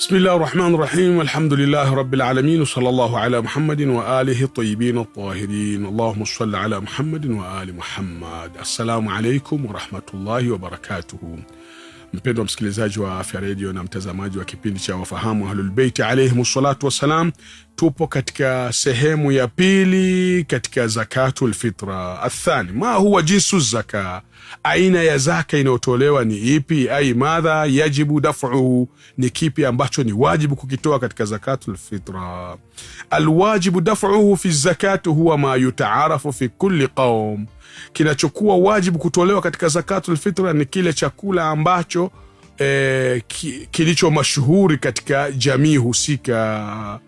Bismillahi rahmani rahim, alhamdulillahi rabbil alamin, wa sallallahu ala Muhammadin wa alihi tayyibin tahirin. Allahumma salli ala Muhammadin wa ali Muhammad. Assalamu alaikum warahmatullahi wabarakatuhu. Mpendwa msikilizaji wa Afya Redio na mtazamaji wa kipindi cha Wafahamu Ahlulbeiti alaihim salatu wassalam, tupo katika sehemu ya pili katika zakatul fitra. Athani, ma huwa jinsu zaka, aina ya zaka inayotolewa ni ipi? Ai madha yajibu daf'uhu, ni kipi ambacho ni wajibu kukitoa katika zakatul fitra? Alwajibu daf'uhu fi zakati huwa ma yutaarafu fi kulli qaum, kinachokuwa wajibu kutolewa katika zakatul fitra ni kile chakula ambacho kilicho mashuhuri katika jamii husika,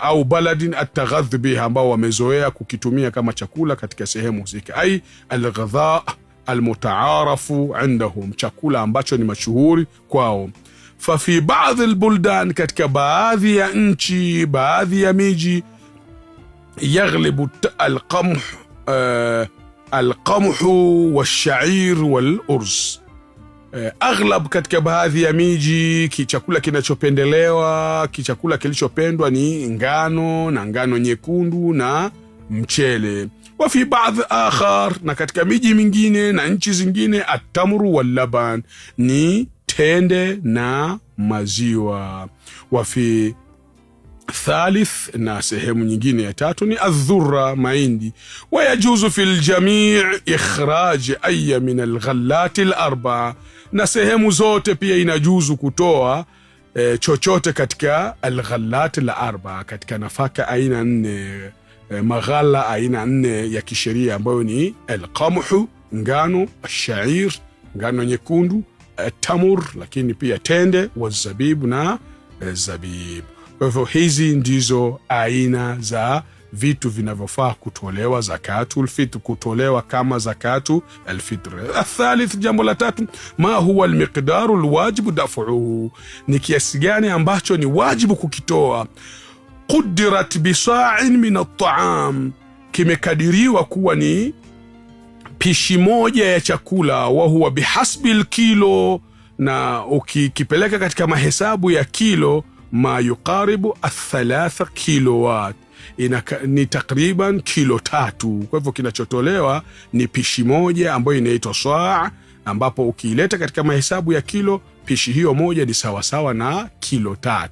au baladin ataghadhi biha, ambao wamezoea kukitumia kama chakula katika sehemu husika, ai alghadha almutaarafu indahum, chakula ambacho ni mashuhuri kwao. Fafi baadhi albuldan, katika baadhi ya nchi, baadhi ya miji, yaghlibu alqamh alqamhu walshair walurz. Aghlab katika baadhi ya miji kichakula kinachopendelewa, kichakula kilichopendwa ni ngano na ngano nyekundu na mchele. Wa fi baadhi akhar, na katika miji mingine na nchi zingine, atamru wallaban, ni tende na maziwa. Wa fi thalith, na sehemu nyingine ya tatu ni adhurra, mahindi. Wayajuzu fi ljamii ikhraj aya min alghallati larbaa, na sehemu zote pia inajuzu kutoa chochote katika alghallati larbaa, katika nafaka aina nne, maghala aina nne ya kisheria ambayo ni alqamhu, ngano, ashair, ngano nyekundu, tamur, lakini pia tende, wazabibu na zabibu. Kwa hivyo hizi ndizo aina za vitu vinavyofaa kutolewa zakatul fitr, kutolewa kama zakatu alfitr. Athalith, jambo la tatu, ma huwa almiqdaru alwajibu daf'uhu, ni kiasi gani ambacho ni wajibu kukitoa. Qudirat bisa'in min at-ta'am, kimekadiriwa kuwa ni pishi moja ya chakula. Wa huwa bihasbi alkilo, na ukikipeleka katika mahesabu ya kilo, ma yuqaribu athalatha kilowat, ni takriban kilo 3. Kwa hivyo kinachotolewa ni pishi moja ambayo inaitwa saa, ambapo ukiileta katika mahesabu ya kilo, pishi hiyo moja ni sawasawa na kilo 3.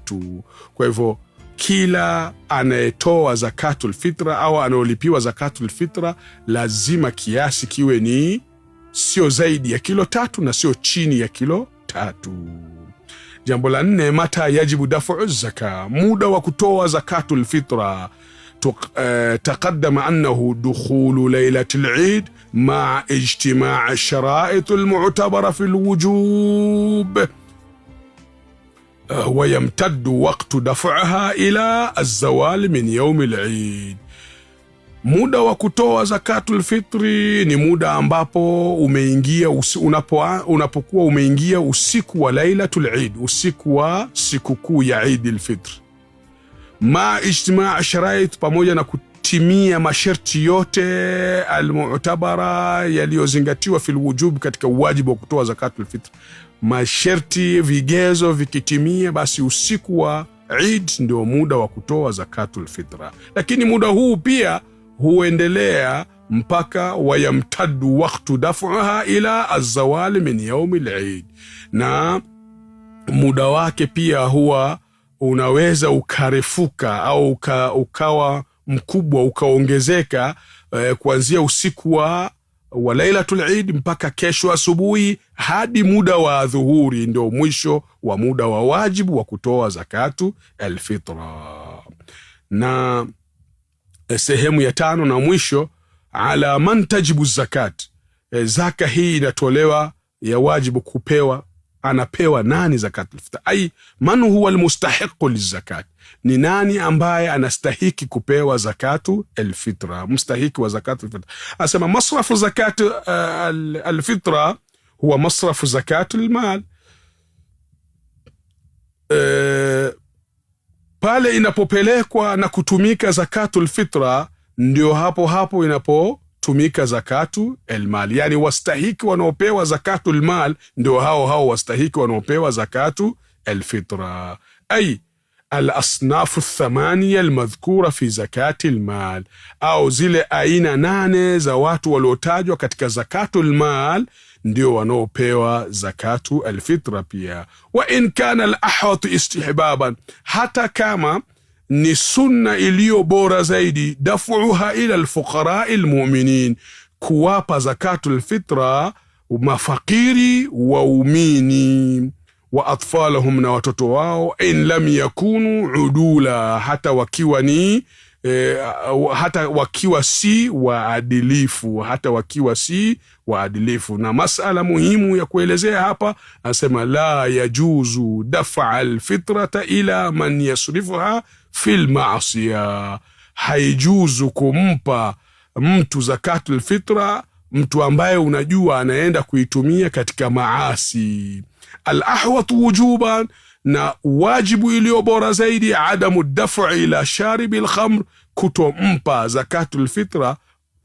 Kwa hivyo kila anayetoa zakatul fitra au anayolipiwa zakatul fitra lazima kiasi kiwe ni sio zaidi ya kilo 3 na sio chini ya kilo 3. Jambo la nne, mata yajibu dafu zaka, muda wa kutoa zakatul fitra. Taqaddama annahu dukhulu lailatul eid maa ijtimaa sharait almu'tabara fi alwujub wa yamtaddu waqtu daf'aha ila azawal min yawm al-eid. Muda wa kutoa zakatul fitri ni muda ambapo umeingia unapokuwa umeingia usiku wa lailatul Eid, usiku wa sikukuu ya Eid al-Fitr, ma ijtimaa sharait, pamoja na kutimia masharti yote almu'tabara yaliyozingatiwa fil wujub, katika wajibu wa kutoa zakatul fitr. Masharti, vigezo vikitimia, basi usiku wa Eid ndio muda wa kutoa zakatul fitra. Lakini muda huu pia huendelea mpaka wayamtaddu waktu daf'aha ila azawali min yaumi al-Eid, na muda wake pia huwa unaweza ukarefuka au ukawa mkubwa ukaongezeka, kuanzia usiku wa lailatul Eid mpaka kesho asubuhi hadi muda wa dhuhuri, ndio mwisho wa muda wa wajibu wa kutoa zakatu alfitra. Na sehemu ya tano na mwisho, ala man tajibu zakat, zaka hii inatolewa ya wajibu kupewa, anapewa nani zakatul fitr? Ai man huwa almustahiqu lizakat, ni nani ambaye anastahiki kupewa zakatu alfitra, mstahiki wa zakatu alfitra. Asema masrafu zakatu alfitra huwa masrafu zakatu almal, pale inapopelekwa na kutumika zakatul fitra ndio hapo hapo inapotumika zakatu elmal, yani wastahiki wanaopewa zakatul mal ndio hao hao wastahiki wanaopewa zakatu alfitra, ay alasnafu thamania almadhkura fi zakati lmal, au zile aina nane za watu waliotajwa katika zakatu lmal ndio wanaopewa zakatu alfitra pia. Wa in kana alahwatu istihbaban, hata kama ni sunna iliyo bora zaidi, dafuha ila alfuqarai lmuminin, kuwapa zakatu lfitra mafakiri waumini wa atfalahum, na watoto wao, in lam yakunu udula, hata wakiwa ni hata wakiwa si waadilifu, hata wakiwa si waadilifu. Na masala muhimu ya kuelezea hapa, anasema la yajuzu dafa alfitrata ila man yasrifuha fi lmasia, haijuzu kumpa mtu zakatul fitra mtu ambaye unajua anaenda kuitumia katika maasi. Alahwatu wujuban, na wajibu iliyo bora zaidi, adamu dafi ila sharibi lkhamr, kutompa zakatul fitra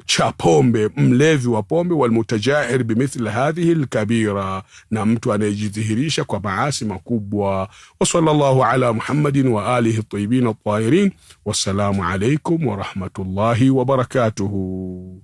cha pombe, mlevi wa pombe, walmutajahir bimithli hadhihi lkabira, na mtu anayejidhihirisha kwa maasi makubwa. Wa sallallahu ala Muhammadin wa alihi tayyibin tahirin. Wassalamu alaikum warahmatullahi wabarakatuhu.